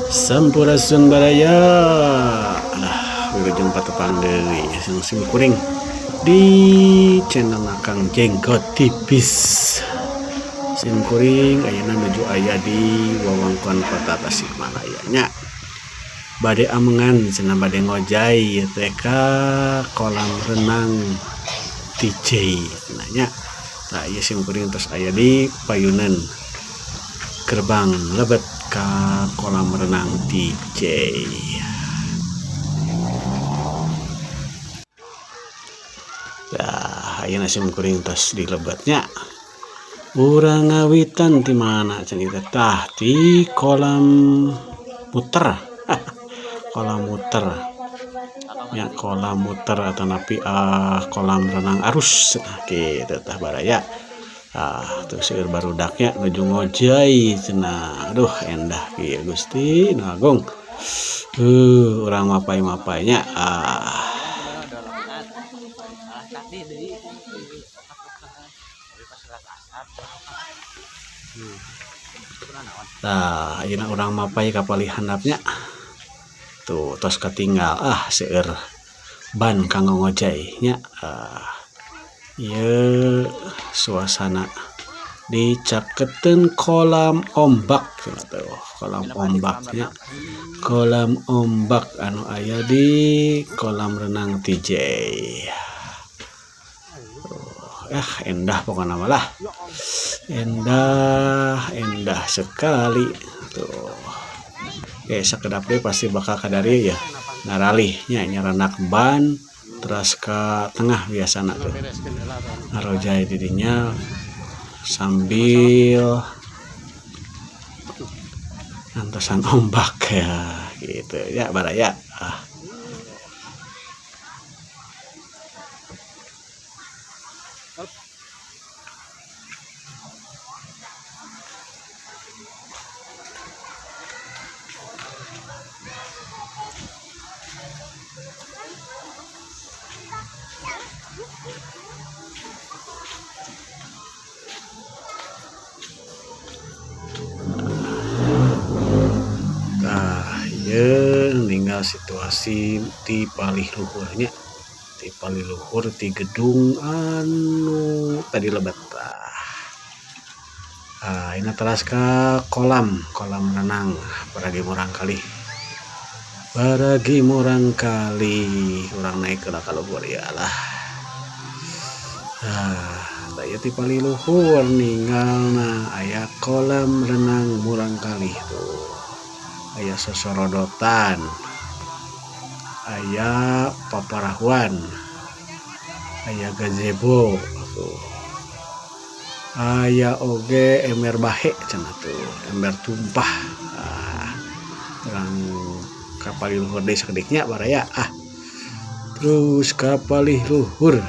Sampurasun baraya. Lah, wilujeng patepang deui sareng sim kuring di channel Kang Jenggot Tipis. Sim kuring ayeuna nuju aya di wewengkon Kota Tasikmalaya nya. Bade amengan cenah bade ngojay ieu teh ka kolam renang TJ cenah nya. Tah ieu sim kuring tos aya di payunan gerbang lebet ka kolam renang TJ. Tah ayeuna sim kuring tos di lebetnya. Urang ngawitan ti mana cenah ieu teh tah ti kolam muter kolam muter nya kolam muter atanapi kolam renang arus cenah kitu tah baraya. Tah tuh seueur barudak nya nuju ngojay cenah aduh endah kieu Gusti nu Agung urang mapay-mapay nya ah. Tah ayeuna urang mapay ka palih handapnya tuh tos katinggal ah seueur ban kanggo ngojay nya ieu suasana di caketeun kolam ombak cenah tuh kolam ombak nya kolam ombak anu aya di kolam renang TJ. Ah endah pokona mah lah endah endah sekali tuh oke sakedap deui pasti bakal kadarieu yeuh ngaralih nya nyarandak ban teras ka tengah biasana tuh ngarojay di dinya sambil ngantosan ombak ya gitu ya baraya ah. Tah ieu ninggal situasi ti palih luhur nya. Ti palih luhur ti gedung anu tadi lebet tah. Ayeuna teras ka kolam, kolam renang paragi murangkalih. Paragi murangkalih urang naek heula ka luhur ieu lah. Tah ieu ti palih luhur ninggalna aya kolam renang murangkalih tuh. Aya sosorodotan. Aya paparahuan aya gazebo tuh aya oge ember bahe cenah tuh ember tumpah ah urang ka palih luhur deui sakedik nya baraya ah terus ka palih luhur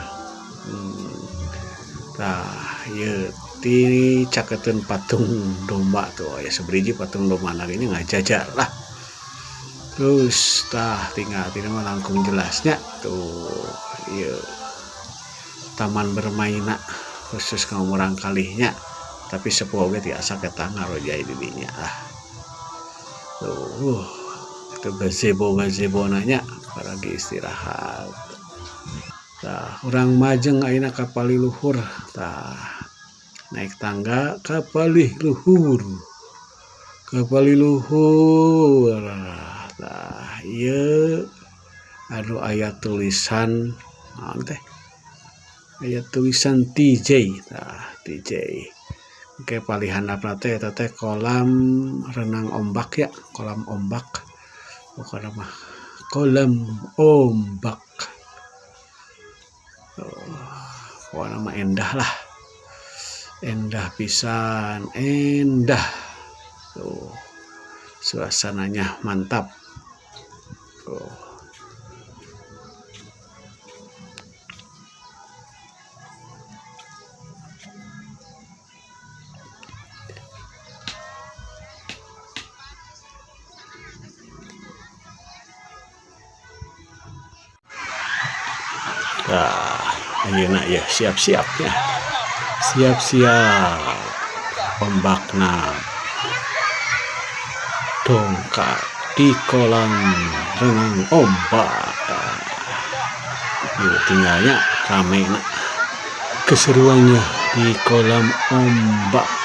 tah ieu ti caketeun patung domba tuh aya sabariji patung domba na ge nya ngajajar lah. Terus tah tinggal tina mah langkung jelasnya tuh ieu taman bermainna khusus kanggo murangkalihnya tapi sepuh oge tiasa kita ngarojay di dinya lah tuh itu gazebo gazebona nya paragi istirahat tah urang majeng ayeuna ka palih luhur tah naik tangga ka palih luhur. Ka palih luhur tah ieu anu aya tulisan naon teh aya tulisan TJ tah TJ engke palih handapna teh eta teh kolam renang ombak nya kolam ombak pokona mah kolam ombak pokona mah endah lah. Endah pisan endah tuh suasananya mantap tuh. Tah ayeuna yeuh siap-siap nya siap-siap ombakna Dongkap di kolam renang ombak. Yuk tinggalnya rame, nah, keseruannya di kolam ombak.